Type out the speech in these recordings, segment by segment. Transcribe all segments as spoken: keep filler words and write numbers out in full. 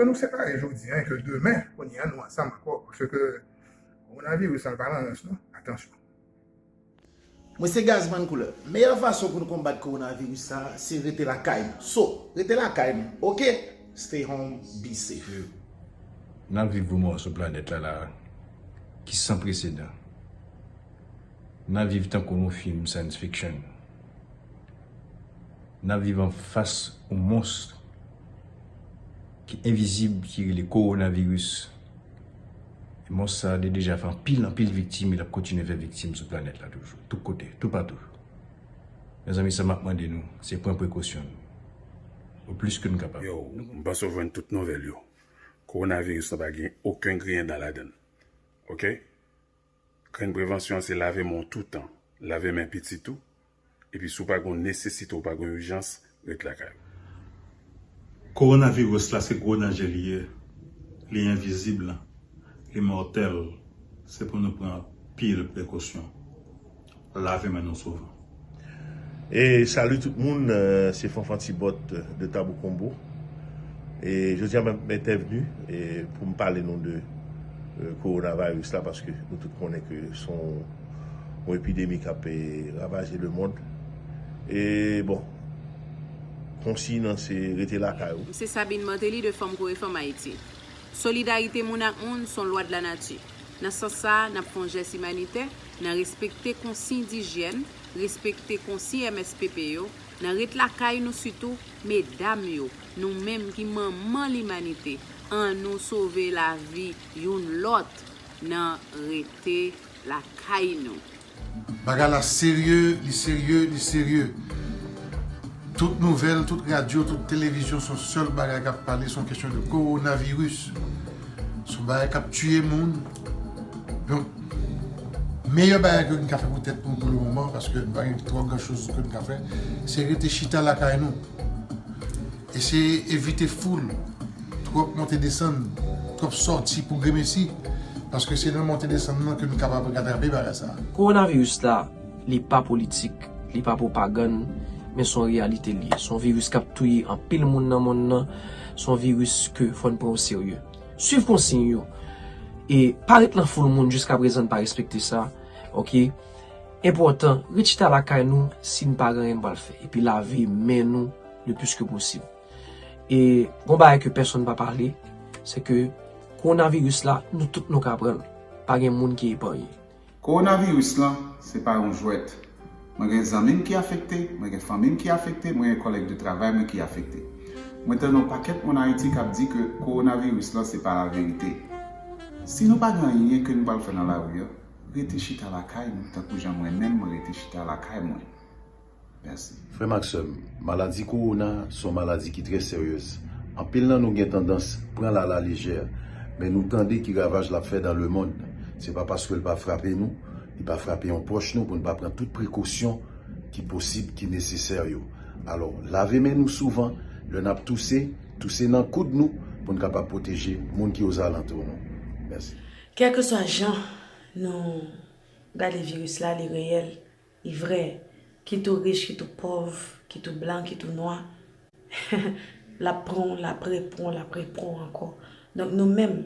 Nou separe jodi a, ke demen, kounye a, nou ansanm ankò, paske kowonaviris la pa nan rans, non. Atansyon. Mwen se Gazman Koulè. Meyè fason pou nou konbat kowonaviris sa, se rete lakay nou. So, rete lakay nou, oke? Stay home, be safe. N ap viv moman sou planèt la la ki san presedan. N ap viv tankou yon fim science fiction. N ap viv anfas yon mons ki envizib ki rele kowonaviris. Mons sa a te deja fè anpil anpil viktim, e l ap kontinye fè viktim sou planèt la toujou, tout kote, toupatou. Mezanmi, sa m ap mande nou, se pran prekosyon nou, o plis ke nou kapab. Yo, m panse w jwenn tout nouvèl yo. Kowonaviris la pa gen okenn griyen dan ladan l. Oke? Grenn prevansyon an se lave men w toutan, lave men pitit ou, epi si w pa gen yon nesesite, w pa gen yon ijans, ret lakay ou. Kowonaviris la se gwo danje li ye, li envizib, li mòtèl, se pou nou pran anpil prekosyon. Lave men nou souvan. E salut tout moun, se Fanfan Tibòt de Tabou Konbo. E jodi a m ap entèvni pou m pale nou de kowonaviris la paske nou tout konnen ke se yon epidemi k ap ravaje lemond. E bon, konsiy nan se rete lakay ou. M se Sabine Martelly de Fanm Kore Fanm Ayiti. Solidarite moun ak moun se yon lwa de la nati. Nan sans sa a, n ap fè yon jès imanitè, nan respekte konsiy dijyèn, respekte konsiy M S P P yo, nan ret lakay nou sitou medam yo, nou menm ki manman limanite, annou sove lavi youn lòt nan rete lakay nou. Bagay la serye, li serye, li serye. Tout nouvèl, tout radyo, tout televizyon se yon sèl bagay k ap pale, se yon kesyon de kowonaviris. Se yon bagay k ap tiye moun. Donk, meyè bagay ke nou ka fè pou tèt nou pou lemoman, paske nou pa gen twò gran choz ke nou ka fè, se rete chita lakay nou. Eseye evite foul, twòp monte desann, twòp sòti pou gremesi, paske se nan monte desann nan ke nou kapab atrape bagay sa. Kowonaviris la, li pa politik, li pa pwopagann, men se yon reyalite li ye. Se yon viris k ap touye anpil moun nan monn nan, se yon viris ke fò n pran o serye. Swiv konsiy yo, e pa ret nan foul moun jiskaprezan n pa respekte sa, oke? Enpòtan, ret chita lakay nou si n pa gen anyen n pral fè, epi lave men nou le plis ke posib. E gon bagay ke pèsonn pa pale, se ke kowonaviris la, nou tout nou ka pran l. Pa gen moun ki epanye. Kowonaviris lan, se pa yon jwèt. Mwen gen zanmi m ki afekte, mwen gen fanmi m ki afekte, mwen gen kòlèg de travay mwen ki afekte. Mwen tande yon pakèt moun Ayiti k ap di ke kowonaviris lan se pa laverite. Si nou pa gen anyen ke nou pral fè nan lari an, rete chita lakay nou tankou jan mwen menm mwen rete chita lakay mwen. Mèsi. Frè m ak sè m, maladi kowona se yon maladi ki trè seryez. Anpil nan nou gen tandans pran l alalejè, men nou tande ki ravaj l ap fè dans le monde. Se pa paske l pa frape nou, li pa frape yon pwòch nou pou n pa pran tout prekosyon ki posib, ki nesesè yo. Alò, lave men nou souvan, lè n ap touse, touse nan koud nou pou n kapab pwoteje moun ki ozalantou nou. Mèsi. Kèlkeswa jan nou gade viris la, li reyèl. Li vrè, kit ou rich, kit ou pòv, kit ou blan, kit ou nwa, l ap pran w, l ap repran w, l ap repran w ankò. Donk nou menm,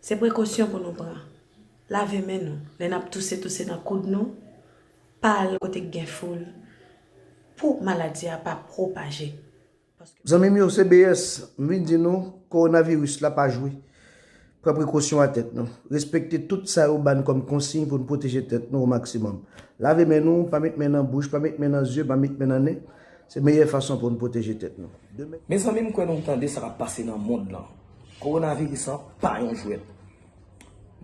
se prekosyon pou nou pran. Lave men nou. Lè n ap touse, touse nan koud nou, pa al kote k gen foul, pou maladi a pa pwopaje. Zanmi m yo, se B S, m vin di nou, kowonaviris la pa jwe. Pran prekosyon a tèt nou. Respekte tout sa yo ba n kòm konsiy pou n pwoteje tèt nou o maksimòm. Lave men nou, pa met men nan bouch, pa met men nan zye, pa met men nan nen. Se meyè fason pou n pwoteje tèt nou. Demen. Mezanmi, m kwè nou tande sa k ap pase nan mond lan. Kowonaviris lan pa yon jwèt.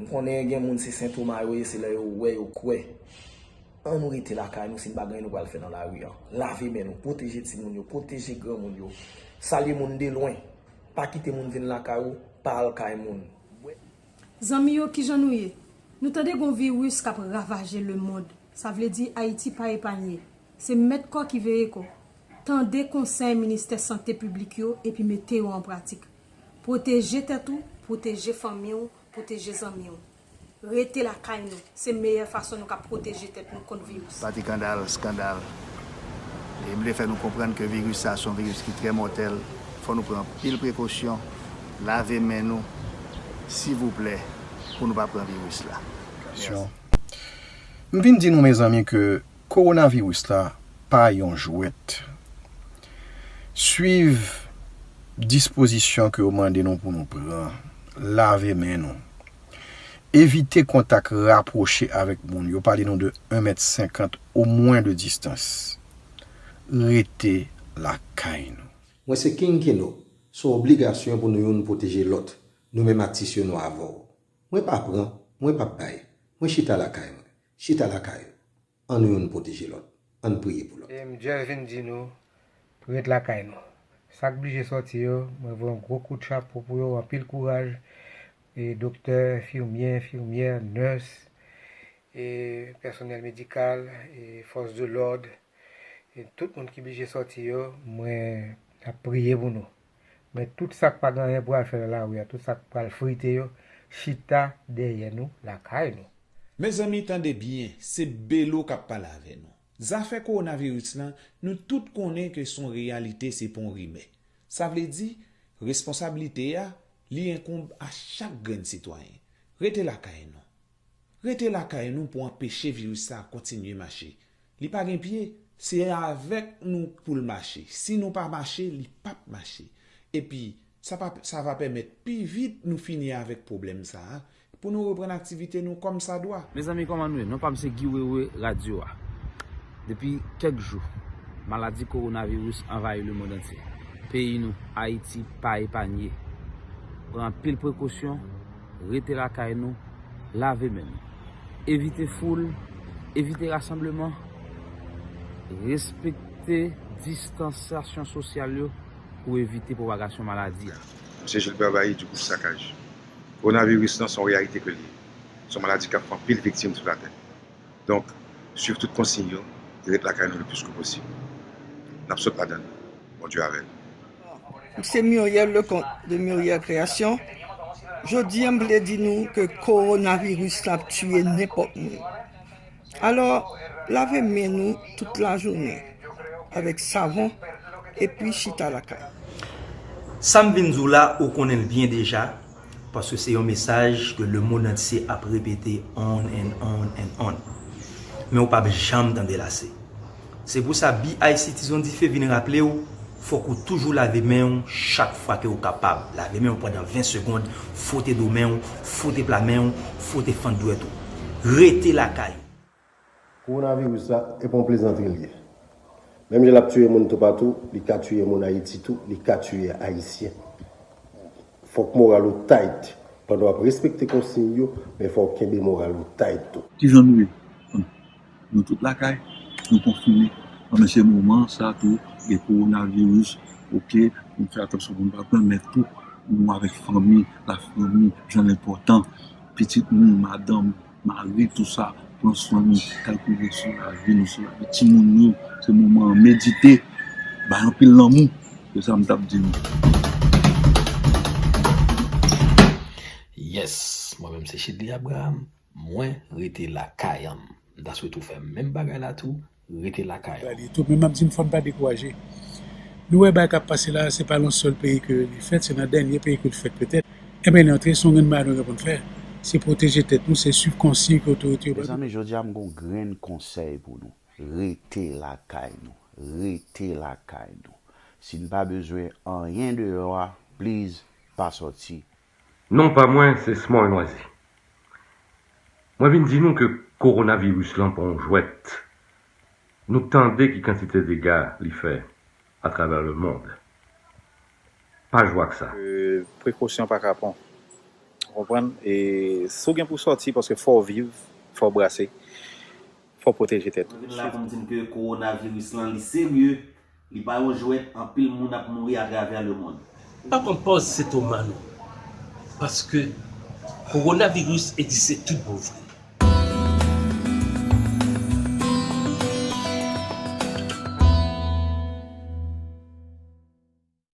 M konnen gen moun se sentoma yo ye, se lè yo wè yo kwè. Ann nou rete lakay nou, si n pa gen anyen nou pral fè nan lari an. Lave men nou, pwoteje timoun yo, pwoteje granmoun yo. Salye moun de lwen. Pa kite moun vin lakay ou, pa al kay moun. Zanmi yo, kijan nou ye? Nou tande gon viris k ap ravaje lemond. Sa vle di Ayiti pa epanye. Se mèt kò ki veye kò. Tande konsèy Ministè Sante Piblik yo epi mete yo an pratik. Pwoteje tèt ou, pwoteje fanmi w, pwoteje zanmi w. Rete lakay nou, se meyè fason nou ka pwoteje tèt nou kont viris. Pati kandal, skandal. E m vle fè nou konprann ke viris sa se yon viris ki trè mòtèl. Fò nou pran anpil prekosyon. Lave men nou, silvouplè, pou nou pa pran viris la. M vin di nou, mezanmi, ke kowonaviris la pa yon jwèt. Swiv dispozisyon ke yo mande nou pou nou pran. Lave men nou. Evite kontak rapwoche avèk moun. Yo pale nou de en mèt senkant omwen de distans. Rete lakay nou. Mwen se King Keno. Se yon obligasyon pou nou youn pwoteje lòt. Nou menm atis yo, nou avè w. Mwen pa pran, mwen p ap bay. Mwen chita lakay mwen. Chita lakay ou. Ann youn pwoteje lòt. Ann priye pou lòt. E m just vin di nou, ret lakay nou. Sa k blije sòti yo, mwen voye yon gwo kout chapo pou yo, anpil kouraj. E doktè, enfimyè, enfimyè, nurse, e pèsonèl medikal, e fòs de lòd, e tout moun ki blije sòti yo, mwen ap priye pou nou. Men tout sa k pa gen anyen pou al fè nan lari a, tout sa k pral frite yo, chita dèyè nou, lakay nou. Mezanmi, tande byen, se Belo k ap pale avè nou. Zafè kowonaviris lan, nou tout konnen ke se yon reyalite, se pa yon rimè. Sa vle di, responsablite a, li enkonb a chak grenn sitwayen. Rete lakay nou. Rete lakay nou pou anpeche viris sa a kontinye mache. Li pa gen pye, se avèk nou pou l mache. Si nou pa mache, li p ap mache. Epi, sa pa, sa va pèmèt pi vit nou fini avèk pwoblèm sa a, pou nou reprann aktivite nou kòmsadwa. Mezanmi, kòman nou ye? Non pa m se Guy Wewe, radyo a. Depi kèk jou, maladi kowonaviris anvayi lemonn antye. Peyi nou, Ayiti, pa epanye. Pran anpil prekosyon, rete lakay nou, lave men nou. Evite foul, evite rasanbleman, respekte distansyasyon sosyal yo pou evite pwopagasyon maladi a. M se Gilbert Bailly du groupe Sakaj. Kowonaviris lan se yon reyalite ke l ye. Se yon maladi k ap fè anpil viktim sou latè. Donk, swiv tout konsiy yo e ret lakay nou le plis ke posib. N ap sot ladan l. Bondye avè nou. M se Muriel Leconte de Muriel Création. Jodi a, m vle di nou ke kowonaviris la ap tiye nenpòt moun. Alò, lave men nou tout lajounen avèk savon epi chita lakay. Sa m vin di w la, ou konnen l byen deja, paske se yon mesaj ke lemonn antye ap repete on and on and on. Men ou p ap janm tande l ase. Se pou sa B I C T Zone Dife vin raple w, fòk ou toujou lave men w chak fwa ke ou kapab. Lave men w pandan ven segonn, fwote do men w, fwote pla men w, fwote fant dwèt ou. Rete lakay ou. Kowonaviris la, e pa yon plezantri l ye. Menm jan l ap tiye moun toupatou, li ka tiye moun Ayiti tou, li ka tiye Ayisyen. Fòk moral ou tight pandan w ap respekte konsiy yo, men fò w kenbe moral ou tight tou. Kijan nou ye? Nou tout lakay, nou konfine. Bon, men se moman sa tou, gen kowonaviris, oke, pou n fè atansyon pou n pa pran, men tou, nou avèk fanmi, lafanmi, jan l enpòtan, pitit nou, madanm, mari, tou sa, pran swen nou, kalkile sou lavi nou, sou lavi timoun yo, se moman an, medite, bay anpil lanmou, se sa m t ap di nou. Yes, mwen menm se Chidly Abraham, mwen rete lakay an. M ta swete w fè menm bagay la tou, rete lakay an. Tou, men m ap di n fò n pa dekouraje. Nou wè bagay k ap pase la, se pa nan sèl peyi ke li fèt, se nan dènye peyi ke li fèt petèt. Enben, li antre, se yon grenn bagay nou gen pou n fè. Se pwoteje tèt nou, se swiv konsiy ke otorite yo ba nou. Mezanmi, jodi a m gen yon grenn konsèy pou nou. Rete lakay nou. Rete lakay nou. Si n pa bezwen anyen deyò a, please, pa sòti. Non pa mwen, se Smoy Noisy. Mwen vin di nou ke kowonaviris lan pa yon jwèt. Nou tande ki kantite dega li fè atravè lemonn. Pa jwe ak sa. Prekosyon pa kapon. Ou konprann? E si w gen pou w sòti, paske fò w viv, fò w brase, fò w pwoteje tèt ou. Mwen vin la pou m di n ke kowonaviris lan li serye, li pa yon jwèt, anpil moun ap mouri atravè lemonn. Pa pran pòz se Toma non. Paske kowonaviris egziste tout bon vre.